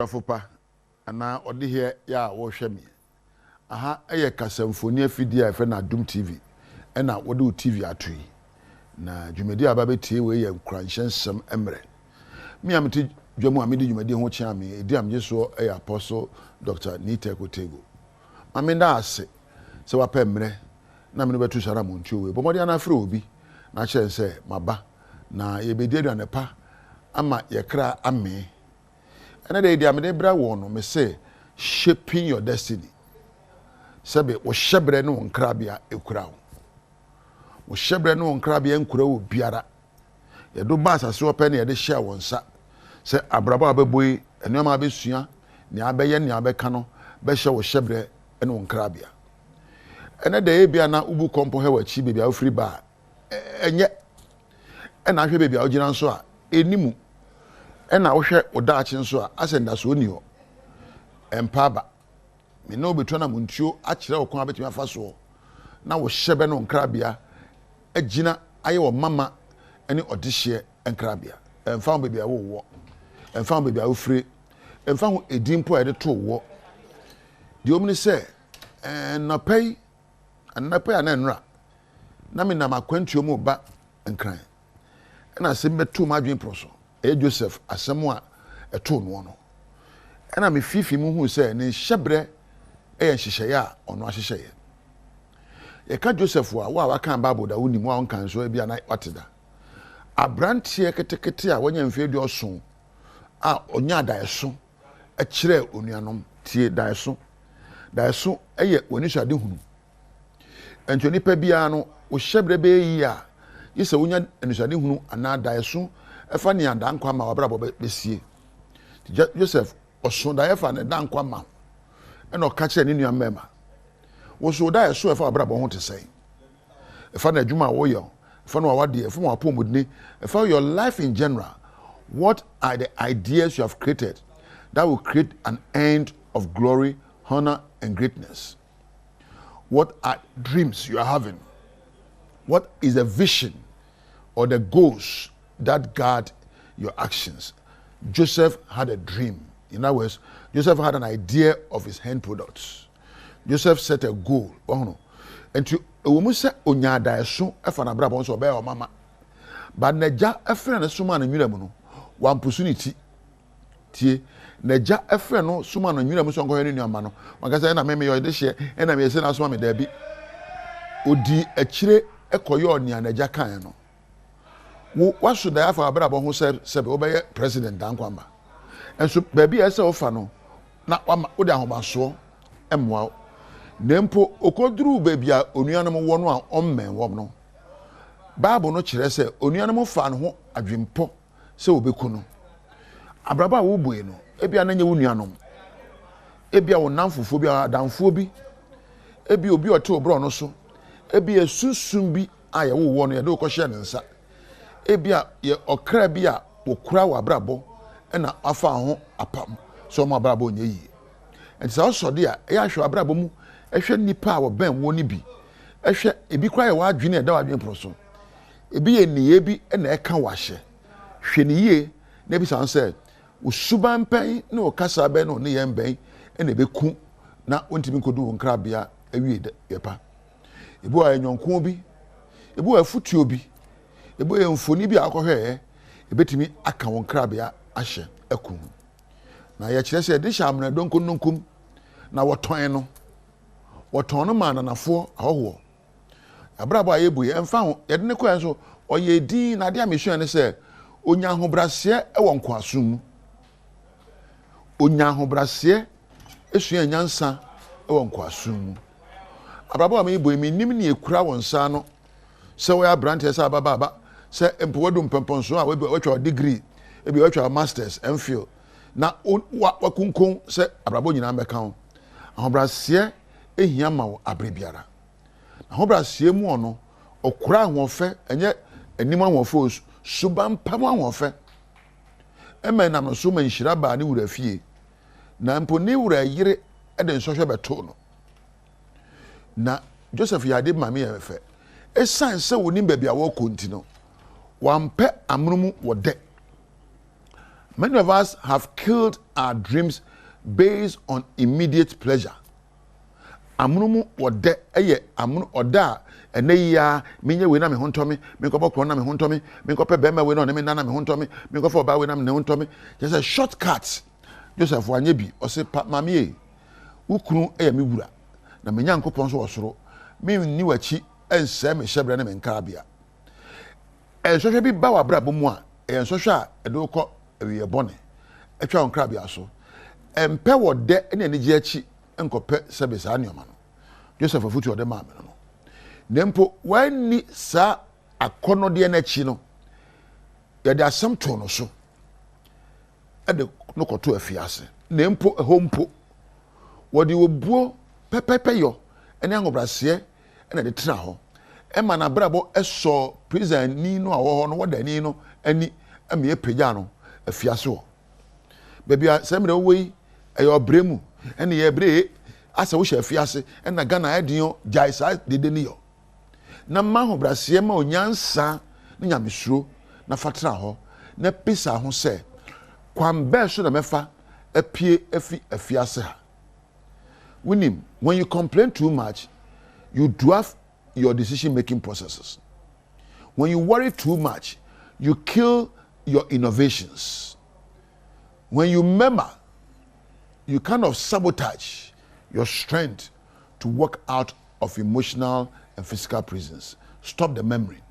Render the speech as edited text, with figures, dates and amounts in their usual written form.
Ɔdɔfo pa anaa ɔdeheɛ yɛ a wɔrehwɛ me. Aha yɛ kasamfoni afidie a yɛfrɛ no Adom TV ɛna wode wo TV ato yi. Na dwumadie a aba bɛtie wei yɛ nkuranhyɛ nsɛm mmerɛ. Me a mete dwa mu a medi dwumadie ho kyea me, ɛdi a megye soɔ yɛ Apostle Doctor Nii Teko Tego. Ma menda ase sɛ wapɛ mmerɛ na me ne wo bɛto saa anammɔntuo wei. Bɔ mmɔden ara na frɛ obi na kyerɛ no sɛ maba na yɛbɛdi aduane pa ama yɛ kra amee. Ɛnɛ da yi deɛ mede brɛ wɔn no, mese shaping your destiny. Sɛbe wo hyɛbrɛ ne wo nkrabea ekura wo. Wo hyɛbrɛ ne wo nkrabea nkura wo biara. Yɛde ba asase hɔ pɛ na yɛde hyɛɛ wɔn nsa sɛ abrabɔ a wobɛbɔ yi, nneɛma a wobɛsua, nea abɛyɛ, nea abɛka no bɛhyɛ wo hyɛbrɛ ne wo nkrabea. Ɛnɛ da yi ebia na wobu kɔmpɔ hwɛ w'akyi baabi a wofiri ba a, ɛnyɛ. Ɛna ahwɛ baabi a wogyina nso a, ɛnni mu. Ɛna wohwɛ wo daakye nso a, asɛ ndasoɔ nni hɔ. Ɛmpa aba. Me ne wo bɛtu anamontuo akyerɛ wo kwan a wobɛtumi afa soɔ na wo hyɛbɛ ne wo nkrabea agyina ayɛ wɔ mama ne ɔdehyeɛ nkrabea. Ɛmfa ho baabi a wowɔ, ɛmfa ho baabi a wofire, ɛmfa ho edin mpo a yɛde too woɔ. Deɛ ɛwɔ mu ne sɛ, nnɔpa yi, anɔpa yi anaa nnora, na menam akwantuo mu reba Nkran, ɛna asɛm bi bɛtoo m'adwene pono so. Ɛyɛ Joseph asɛm a ɛtoo noɔ no. Ɛna mefiifii mu huu sɛ ne nhyɛberɛ yɛ nhyehyɛeɛ a ɔno ahyehyɛeɛ. Yɛka Joseph a, wo a wakan Bible da wonim, wo a wonkan nso ebia na wate da. Aberanteɛ ketekete a wanya mfeɛ 70 a ɔnyaa daeɛso kyerɛɛ onuanom. Tie daeɛso. Daeɛso yɛ w'anisoadehunu. Ɛnti onipa biara no, wo hyɛberɛ bɛyɛ yie a, gye sɛ wonya anisoadehunu anaa daeɛso ɛfa nea daa nkwa ma w'abrabɔ bɛsie. Joseph, ɔso daeɛ fa ne daa nkwa ma ho, ɛna ɔka kyerɛ ne nua mmarima. Wo so wo daeɛso ɛfa w'abrabɔ ho te sɛn? Ɛfa no adwuma a woyɛ, ɛfa no w'awadeɛ, ɛfa w'apɔmudini, ɛfa your life in general. What are the ideas you have created that will create an end of glory, honor, and greatness? What are dreams you are having? What is the vision or the goals that guide your actions? Joseph had a dream. In other words, Joseph had an idea of his hand products. Joseph set a goal. Ɔhono. Nti ɛwɔ mu sɛ onyaa daeɛso ɛfa n'abrabɔ nso ɔbɛyɛ ɔmama. But n'agya ɛfrɛ no somaa no nwura mu no, wampusu ne ti. Tie, n'agya frɛ no soma no nwura mu sɛ ɔnkɔhwɛ ne nua mma no. Wanka sɛ, ɛna me meyɛ ɔdehyeɛ, ɛna meyɛ sei na asoma me. Daabi. Ɔdii akyire kɔyɔɔ nea n'agya kaeɛ no. Wo, woaso daeɛ afa w'abrabɔ ho sɛ sɛbe wobɛyɛ president dankwa mma. Nso baabi a ɛsɛ sɛ wofa no, na wama wode ahomasoɔ mmoa wo. Na mpo ɔkɔduruu baabi a onuanom wɔ no a ɔmmɛn wɔn no, Bible no kyerɛ sɛ onuanom faa ne ho adwempɔ sɛ wɔbɛku no. Abrabɔ a wobɔ yi no, ebia na ɛnyɛ wo nuanom, ebia wo nnamfofoɔ bi, adamfoɔ bi, ebia obi a ɔte wo borɔ no so, ebia sunsum bi a yɛwoo wɔ no yɛde wo kɔhyɛɛ ne nsa, ebia yɛ ɔkra bi a wɔkura wɔ abrabɔ na afa ho apam sɛ wɔn abrabɔ nyɛ yie. Nti sɛ ɔsɔ de a, ɛyɛ ahwɛ abrabɔ mu, ɛhwɛ nnipa a wɔbɛn woɔ no bi, ɛhwɛ ebi koraa yɛ w'adwene a ɛda w'adwene pono so. Ebi yɛ nneyɛe bi na ɛka wo ahyɛ. Hwɛ no yie na bisa ho sɛ, Wo suban bɛn ne wo kasa bɛn ne wo nneyɛe bɛn na ɛbɛku na wontumi nkɔdu wo nkrabea awie yɛ pa? Ebi wɔ hɔ a ɛyɛ nyɔnko bi, ebi wɔ hɔ afutuo bi, ebi wɔ yɛ mfoni bi a wokɔhwɛeɛ, ɛbɛtumi aka wo nkrabea ahyɛ aku ho. Na yɛkyerɛ sɛ yɛde hyɛ amena donkodonkom na wɔtɔn no. Wɔtɔn no maa ananafoɔ ahɔhoɔ. Abrabɔ a yɛbu yi, ɛmfa ho, yɛde no kɔɛ nso, ɔyɛɛ din, na adeɛ a mesua ne sɛ, ɔnya ahobraseɛ wɔ nkoasom mu. Ɔnya ahobraseɛ sua nyansa wɔ nkoasom mu. Abrabɔ a mebu yi, mennim nea ekura wo nsa ano, sɛ woyɛ aberanteɛ, sɛ ababaawa, sɛ mpo wadu mpɛmpɔnso a watwa wo degree, ebi watwa wo masters, MPhil, na wakunkun sɛ abrabɔ nyinaa mmɛka ho. Ahobraseɛ hia ma wo abere biara. N'ahobrɛaseɛ mu ɔno, ɔkora ahoɔfɛ, ɛnyɛ anim ahoɔfɛ o, suban pa mu ahoɔfɛ. Ɛma ɛnam no so ma nhyira baa ne wura fie, na mpo ne wura yere de nsɔhwɛ bɛtoo no. Na Joseph yɛ ade ma me yɛ fɛ. Esiane sɛ onim baabi a wɔrekɔ nti no, wampɛ amono mu wɔ dɛ. Many of us have killed our dreams based on immediate pleasure. Amono mu ɔdɛ yɛ amono ɔdɛ a ɛnɛ yi ara menyɛ wei na me ho ntɔ me, menkɔbɔ korɔn na me ho ntɔ me, menkɔpɛ bɛrima wei na ɔne me nna na me ho ntɔ me, menkɔfa ɔbaa wei na ne ho ntɔ me. Kyerɛ sɛ short cut. Joseph wanyɛ bi. Ɔse pa maame ei, wo kunu yɛ me wura na me Nyankopɔn nso wɔ soro. Menni w'akyi nsɛe me hyɛbrɛ ne me nkrabea. Nsɔhwɛ bi ba w'abrabɔ mu a, ɛyɛ nsɔhwɛ a ɛde wo kɔ awieeɛ bɔne, ɛtwa wo nkrabea so. Mpɛ wɔ dɛ ne anigyeɛ akyi nkɔpɛ sɛbe saa nneɛma no. Joseph afotu a ɔde maa me no no. Na mpo wanni saa akɔnnɔdeɛ no akyi no, yɛde asɛm too no so de no kɔtoo afiase. Na mpo ɛhɔ mpo, wɔde obuo pɛpɛpɛyɔ ne ahobrɛaseɛ na ɛde tena hɔ. Ɛma n'abrabɔ sɔɔ prisonni no a ɔwɔ hɔ no, wɔdani no ani ma yɛpagyaa no afiase hɔ. Baabi a saa mmerɛ wowɔ yi, ɛyɛ ɔbrɛ mu, ɛne yɛbrɛ ee, asɛ wohyɛ afiase, ɛna Ghana ayɛ den o, gyae saa dede no yɔ. Na ma ahobrɛaseɛ ma onyansa ne nyamesuro na fa tena hɔ, na bisa ho sɛ, kwan bɛn so na mɛfa apue afi afiase ha? Wonim, when you complain too much, you dwarf your decision making processes. When you worry too much, you kill your innovations. When you murmur, you kind of sabotage your strength to work out of emotional and physical prisons. Stop the memory.